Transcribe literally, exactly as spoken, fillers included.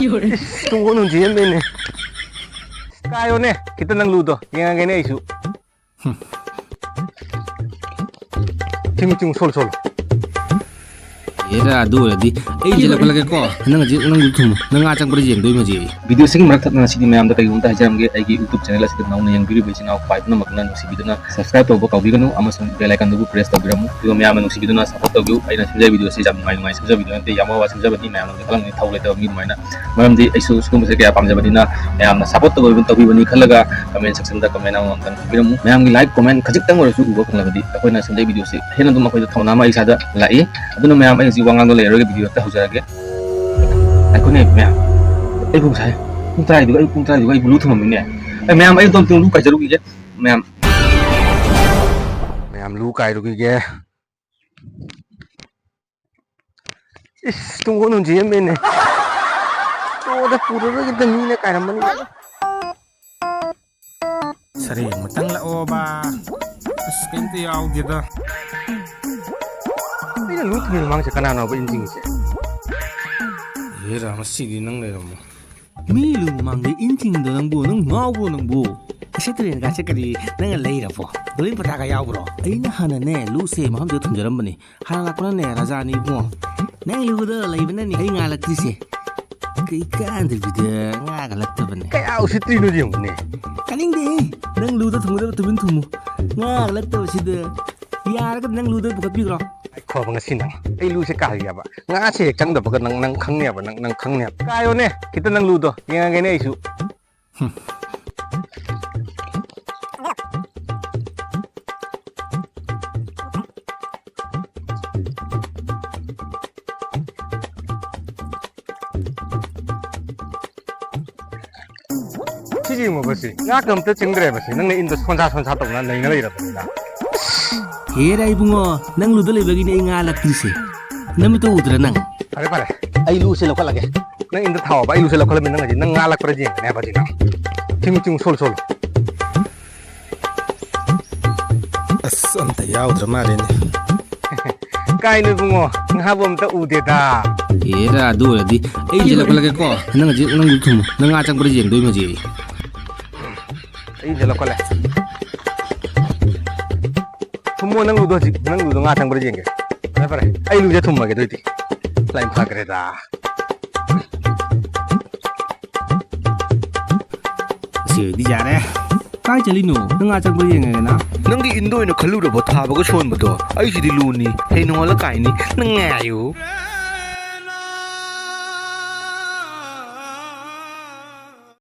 ꯏꯁ, ꯇꯨꯡꯒꯣꯟ ꯍꯨꯟꯁꯤ ꯍꯦꯟꯕꯩꯅꯦ꯫ ꯀꯥꯏꯌꯣꯅꯦ, ꯈꯤꯇ ꯅꯪ ꯂꯨꯗꯣ ꯌꯦꯡꯉꯒꯦꯅꯦ ꯑꯩꯁꯨ꯫ ꯆꯤꯡꯉꯨ, ꯆꯤꯡꯉꯨ, ꯁꯣꯜꯂꯨ, ꯁꯣꯜꯂꯨ꯫ ꯑꯦꯔꯥ, ꯑꯗꯨ ꯑꯣꯏꯔꯗꯤ ꯑꯩ ꯆꯦꯜꯂꯛꯄꯂꯒꯦꯀꯣ꯫ ꯅꯪ ꯍꯧꯖꯤꯛ ꯅꯪ ꯊꯨꯝꯃꯨ꯫ ꯅꯪ ꯉꯥ ꯆꯪꯕ꯭ꯔꯥ ꯌꯦꯡꯗꯣꯏꯅꯦ ꯍꯧꯖꯤꯛ꯫ ꯚꯤꯗꯤꯑꯣꯁꯤꯒꯤ ꯃꯔꯛ ꯊꯠꯅ ꯉꯁꯤꯗꯤ ꯃꯌꯥꯝꯗ ꯀꯩꯒꯨꯝꯕ ꯑꯝꯇ ꯍꯥꯏꯖꯔꯝꯒꯦ꯫ ꯑꯩꯒꯤ YouTube ꯆꯦꯅꯦꯜ ꯑꯁꯤꯗ ꯅꯧꯅ ꯌꯦꯡꯕꯤꯔꯤꯕ ꯏꯆꯤꯟ ꯏꯅꯥꯎ ꯄꯥꯏ ꯄꯨꯝꯅꯃꯛꯅ ꯅꯨꯡꯁꯤꯕꯤꯗꯨꯅ subscribe ꯇꯧꯕ ꯀꯥꯎꯕꯤꯒꯅꯨ ꯑꯃꯁꯨꯡ bell icon ꯗꯨꯕꯨ press ꯇꯧꯕꯤꯔꯝꯃꯨ꯫ ꯑꯗꯨꯒ ꯃꯌꯥꯝꯅ ꯅꯨꯡꯁꯤꯕꯤꯗꯨꯅ support ꯇꯧꯕꯤꯌꯨ꯫ ꯑꯩꯅ ꯁꯦꯝꯖꯕ ꯚꯤꯗꯤꯑꯣꯁꯤ ꯌꯥꯝ ꯅꯨꯡꯉꯥꯏ ꯅꯨꯡꯉꯥꯏ ꯁꯦꯝꯖꯕ ꯚꯤꯗꯤꯑꯣ ꯅꯠꯇꯦ, ꯌꯥꯝ ꯋꯥ ꯋꯥ ꯁꯦꯝꯖꯕꯅꯤ꯫ ꯃꯌꯥꯝꯅ ꯈꯜꯂꯝꯒꯅꯤ ꯊꯧ ꯂꯩꯇꯕ ꯃꯤ ꯑꯗꯨꯃꯥꯏꯅ꯫ ꯃꯔꯝꯗꯤ ꯑꯩꯁꯨ ꯁꯤꯒꯨꯝꯕꯁꯦ ꯀꯌꯥ ꯄꯥꯝꯖꯕꯅꯤꯅ ꯃꯌꯥꯝꯅ support ꯇꯧꯕꯤꯕ-, ꯇꯧꯕꯤꯕꯅꯤ ꯈꯜꯂꯒ comment section ꯗ comment ꯑꯃꯃꯝꯇꯪ ꯄꯤꯕꯤꯔꯝꯃꯨ꯫ ꯃꯌꯥꯝꯒꯤ like comment ꯈꯖꯤꯛꯇꯪ ꯑꯣꯏꯔꯁꯨ ꯎꯕ ꯐꯪꯂꯕꯗꯤ ꯑꯩꯈꯣꯏꯅ ꯁꯦꯝꯖꯩ ꯚꯤꯗꯤꯑꯣꯁꯤ ꯍꯦꯟꯅ ꯑꯗꯨꯝ ꯑꯩꯈꯣꯏꯗ ꯊꯧꯅꯥ ꯑꯃ ꯏꯁꯥꯗ ꯂꯥꯛꯏ꯫ ꯑꯗꯨꯅ ꯃꯌꯥꯝ ꯑꯩ ꯍꯧꯖꯤꯛ ꯋꯥ ꯉꯥꯡꯗ ꯂꯩꯔꯔꯣꯏꯒꯦ, ꯚꯤꯗꯤꯑꯣ ꯍꯦꯛꯇ ꯍꯧꯖꯔꯒꯦ꯫ ꯉꯥꯏꯈꯣꯅꯦ ꯃꯌꯥꯝ, ꯑꯩꯕꯨ ꯉꯁꯥꯏ ꯄꯨꯡ ꯇꯔꯥꯗꯨꯒ ꯑꯩ ꯄꯨꯡ ꯇꯔꯥꯗꯨꯒ ꯑꯩꯕꯨ ꯂꯨ ꯊꯝꯃꯝꯃꯤꯅꯦ꯫ ꯑꯩ ꯃꯌꯥꯝ ꯑꯩ ꯑꯗꯨꯝ ꯂꯨ ꯀꯥꯏꯖꯔꯨꯈꯤꯒꯦ ꯃꯌꯥꯝ꯫ ꯃꯌꯥꯝ ꯂꯨ ꯀꯥꯏꯔꯨꯈꯤꯒꯦ꯫ ꯏꯁ, ꯇꯨꯡꯒꯣꯟ ꯍꯨꯟꯁꯤ ꯌꯦꯟꯕꯩꯅꯦ꯫ ꯇꯣꯗ ꯄꯨꯔꯔꯣꯏꯒꯦꯗ, ꯃꯤꯅ ꯀꯥꯏꯔꯝꯃꯅꯤ꯫ ꯁꯔꯦꯡ ꯑꯃꯇꯪ ꯂꯥꯛꯑꯣꯕ꯫ ꯑꯁ, ꯀꯩꯝꯇ ꯌꯥꯎꯗꯦꯗ꯫ ꯑꯩꯅ ꯂꯨ ꯊꯤꯜꯂꯤ ꯃꯃꯥꯡꯁꯦ ꯀꯅꯥꯅꯣꯕ ꯏꯟ ꯆꯤꯡꯉꯤꯁꯦ? ꯍꯦꯔꯥ, ꯃꯁꯤꯗꯤ ꯅꯪ ꯂꯩꯔꯝꯃꯣ꯫ ꯃꯤ ꯂꯨ ꯃꯃꯥꯡꯗ ꯏꯟ ꯆꯤꯡꯗꯣ ꯅꯪꯕꯨ, ꯅꯪ ꯉꯥꯎꯕ꯭ꯔꯣ ꯅꯪꯕꯨ? ꯑꯁꯤ ꯇꯨꯔꯦꯟꯒꯥꯁꯦ ꯀꯔꯤ ꯅꯪꯅ ꯂꯩꯔꯕꯣ? ꯗꯣꯂꯤꯟ ꯄꯇꯥꯒ ꯌꯥꯎꯕ꯭ꯔꯣ? ꯑꯩꯅ ꯍꯥꯟꯅꯅꯦ ꯂꯨꯁꯦ ꯃꯐꯝꯗꯨꯗ ꯊꯝꯖꯔꯝꯕꯅꯤ꯫ ꯍꯥꯟꯅ ꯂꯥꯛꯄꯅꯅꯦ ꯔꯥꯖꯥꯅꯤ ꯏꯕꯨꯡꯉꯣ꯫ ꯅꯪ ꯂꯨꯗ ꯂꯩꯕꯅꯅꯤ ꯑꯩ ꯉꯥꯜꯂꯛꯇ꯭ꯔꯤꯁꯦ꯫ ꯀꯩ ꯀꯥꯟꯗꯕꯤꯗ ꯉꯥꯒ ꯂꯛꯇꯕꯅꯦ꯫ ꯀꯌꯥ ꯎꯁꯤꯠꯇ꯭ꯔꯤꯅꯣ ꯌꯦꯡꯉꯨꯅꯦ꯫ ꯇꯥꯅꯤꯡꯗꯦꯍꯦ꯫ ꯅꯪ ꯂꯨꯗ ꯊꯨꯝꯒꯗꯕ ꯇꯨꯃꯤꯟ ꯊꯨꯝꯃꯨ꯫ ꯉꯥꯒ ꯂꯛꯇꯕꯁꯤꯗ ꯌꯥꯔꯒꯗꯤ ꯅꯪ ꯂꯨꯗ ꯄꯨꯈꯠꯄꯤꯈ꯭ꯔꯣ꯫ ꯑꯩ ꯈꯣꯕ ꯉꯁꯤ ꯅꯪ꯫ ꯑꯩ ꯂꯨꯁꯦ ꯀꯥꯔꯤꯑꯕ꯫ ꯉꯥꯁꯦ ꯍꯦꯛ ꯆꯪꯗꯕꯒ ꯅꯪ, ꯅꯪ ꯈꯪꯅꯦꯕ, ꯅꯪ, ꯅꯪ ꯈꯪꯅꯦꯕ꯫ ꯀꯥꯏꯌꯣꯅꯦ, ꯈꯤꯇ ꯅꯪ ꯂꯨꯗꯣ ꯌꯦꯡꯉꯒꯦꯅꯦ ꯑꯩꯁꯨ꯫ ꯁꯤ ꯌꯦꯡꯉꯣꯕ ꯁꯤ꯫ ꯉꯥ ꯀꯝꯇ ꯆꯤꯡꯗ꯭ꯔꯦꯕ ꯁꯤ꯫ ꯅꯪꯅ ꯏꯟꯗ ꯁꯣꯟꯁꯥ ꯁꯣꯟꯁꯥ ꯇꯧꯅ ꯅꯩꯅ ꯂꯩꯔꯕꯅꯤꯅ꯫ ꯍꯦꯔꯥ ꯏꯕꯨꯡꯉꯣ, ꯅꯪ ꯂꯨꯗ ꯂꯩꯕꯒꯤꯅꯦ ꯑꯩ ꯉꯥ ꯂꯛꯇ꯭ꯔꯤꯁꯦ꯫ ꯅꯃꯤꯠꯇꯣ ꯎꯗ꯭ꯔꯥ ꯅꯪ? ꯐꯔꯦ, ꯐꯔꯦ꯫ ꯑꯩ ꯂꯨꯁꯦ ꯂꯧꯈꯠꯂꯒꯦ꯫ ꯅꯪ ꯏꯟꯗ ꯊꯥꯎꯕ, ꯑꯩ ꯂꯨꯁꯦ ꯂꯧꯈꯠꯂꯃꯤ ꯅꯪ ꯍꯧꯖꯤꯛ ꯅꯪ ꯉꯥ ꯂꯛꯄ꯭ꯔꯥ ꯌꯦꯡꯒꯅꯦꯕ ꯍꯧꯖꯤꯛ ꯅꯪ꯫ ꯆꯤꯡꯉꯨ, ꯆꯤꯡꯉꯨ, ꯁꯣꯜꯂꯨ, ꯁꯣꯜꯂꯨ꯫ ꯑꯁ, ꯑꯝꯇ ꯌꯥꯎꯗ꯭ꯔ ꯃꯥꯜꯂꯦꯅꯦ꯫ ꯀꯥꯏꯅꯣ ꯏꯕꯨꯡꯉꯣ? ꯉꯥꯕꯨ ꯑꯝꯇ ꯎꯗꯦꯗ꯫ ꯑꯦꯔꯥ, ꯑꯗꯨ ꯑꯣꯏꯔꯗꯤ ꯑꯩ ꯏꯟꯁꯤꯜꯂꯛꯄꯂꯒꯦꯀꯣ꯫ ꯅꯪ ꯍꯧꯖꯤꯛ ꯅꯪ ꯊꯨꯝꯃꯣ꯫ ꯅꯪ ꯉꯥ ꯆꯪꯕ꯭ꯔꯥ ꯌꯦꯡꯗꯣꯏꯅꯤ ꯍꯧꯖꯤꯛ ꯑꯩ꯫ ꯑꯩ ꯏꯟꯁꯤꯜꯂꯛꯄꯂꯦ꯫ ꯊꯨꯝꯃꯣ, ꯅꯪ ꯂꯨꯗꯣ ꯍꯧꯖꯤꯛ꯫ ꯅꯪ ꯂꯨꯗꯣ ꯉꯥ ꯆꯪꯕ꯭ꯔꯥ ꯌꯦꯡꯒꯦ꯫ ꯐꯔꯦ, ꯐꯔꯦ꯫ ꯑꯩ ꯂꯨꯁꯦ ꯊꯨꯝꯃꯒꯦ ꯑꯗꯨꯏꯗꯤ꯫ ꯂꯥꯏ ꯐꯈ꯭ꯔꯦꯗ꯫ ꯁꯤ ꯑꯣꯏꯗꯤ ꯌꯥꯔꯦ꯫ ꯀꯥꯏ ꯆꯠꯂꯤꯅꯣ? ꯅꯪ ꯉꯥ ꯆꯪꯕ꯭ꯔꯥ ꯌꯦꯡꯉꯒꯦꯅ? ꯅꯪꯒꯤ ꯏꯟꯗꯣ ꯑꯣꯏꯅ ꯈꯜꯂꯨꯔꯕꯣ ꯊꯥꯕꯒ ꯁꯣꯟꯕꯗꯣ? ꯑꯩꯁꯤꯗꯤ ꯂꯨꯅꯤ꯫ ꯍꯌꯦꯡ ꯅꯣꯡꯉꯥꯜꯂ ꯀꯥꯏꯅꯤ꯫ ꯅꯪ ꯉꯥꯏꯌꯨ꯫